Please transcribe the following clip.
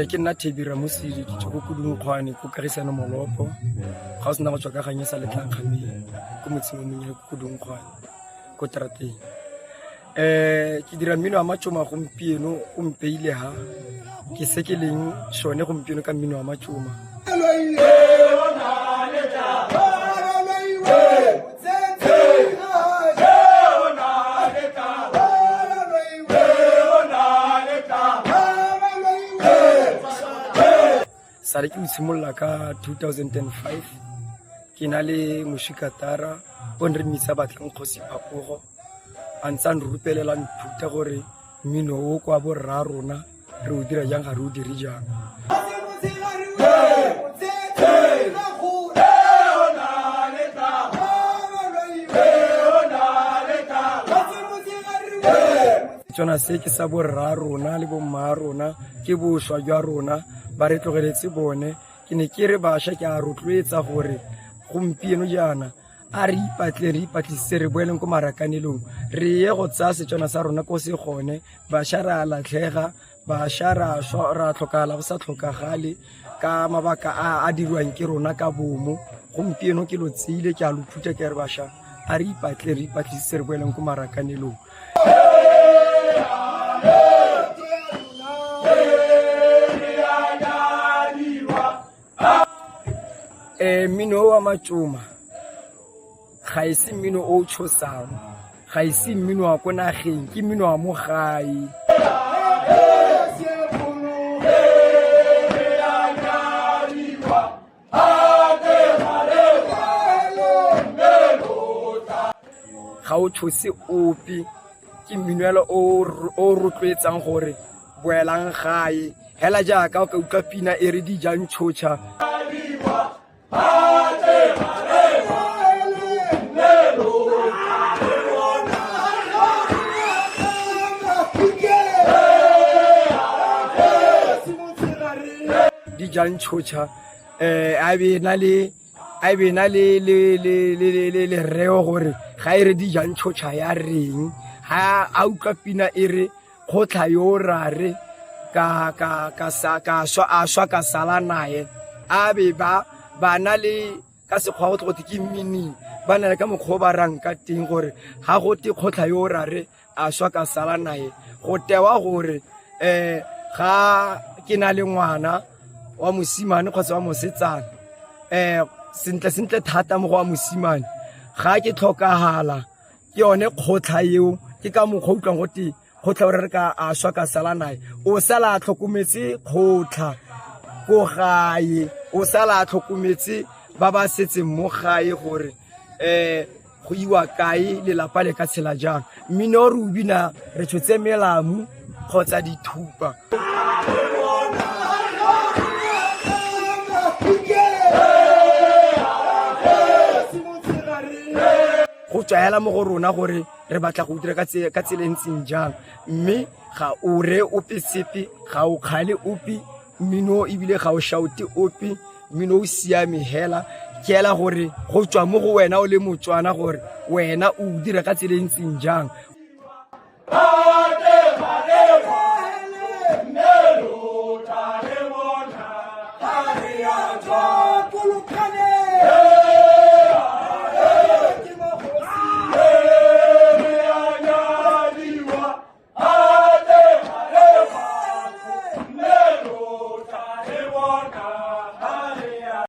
Ke nna Thebi Ramosidi, ke tswa ko Kudungkgwane ko Kagisano Molopo, ga o sena go tswa ka ganye sa Letlhakgameng ko motseng o monnye ko Kudungkgwane ko terateng. Ke dira mmino wa matšoma gompieno, o mpeile ha ke se ke leng sone gompieno ka mmino wa matšoma. Sale ke o simolola ka 2005, ke na le moshikatara o ne re mmitsa Batlang Kgosi Phapogo, a ntse a nrupelela, nthuta gore mmino o kwa borra rona re o dira jang, ga re o dire jang. Tsona se ke sa borra rona le bomma rona, ke boswa jwa rona ba re tlogeletse bone. Ke ne ke re bašwa, ke a rotloetsa gore gompieno jaana a re ipatle, re ipatlisise, re boeleng ko marakanelong, re ye go tsaya Setswana sa rona ko se gone. Bašwa re a latlhega, bašwa ra swa, ra tlhokagala go sa tlhokagale ka mabaka a a dirwang ke rona ka bomo. Gompieno ke lo tseile, ke a lo phutha, ke re bašwa a re ipatle, re ipatlisise, re boeleng ko marakanelong. Mmino wa matšoma ga e se mmino o tshosang, ga e se mmino wa ko nageng, ke mmino wa mo gae. Ga o tshose ope, ke mmino o rotloetsang gore boelang gae hela, jaaka o ka utlwa pina e re di jang tšhotšha. Di jang tšhotšha, a be na le a be na le le le le le lereo gore ga e re di jang tšhotšha ya reng. Ha a utlwa pina e re kgotlha yo rare ka ka ka sa ka swa, a swa ka sala naye, a be ba ba na le ka sekgwa go tle go ke meaning, ba na le ka mokgwa o ba rang ka teng gore ga go te kgotlha yo rare a swa ka sala naye, go tewa gore ga ke na le ngwana wa mosimane kgotsa wa mosetsana, sentle sentle thata mo go wa mosimane, ga ke tlhokagala ke yone kgotlha eo. Ke ka mokgwa utlwang go te kgotlha o re ka a swa ka sala nae, o sala a tlhokometse kgotlha ko gae, o sala a tlhokometse ba ba setseng mo gae gore go iwa kae, lelapa le ka tshela jang. Mmino re o bina re tshotse melamu kgotsa dithupa. Go tswa hela mo go rona gore re batla go dira ka tsela e ntseng jang, mme ga o re ope sepe, ga o kgale ope mmino, ebile ga o shoute ope. Mmino o siame hela, ke hela gore go tswa mo go wena o le Motswana gore wena o dira ka tsela e ntseng jang.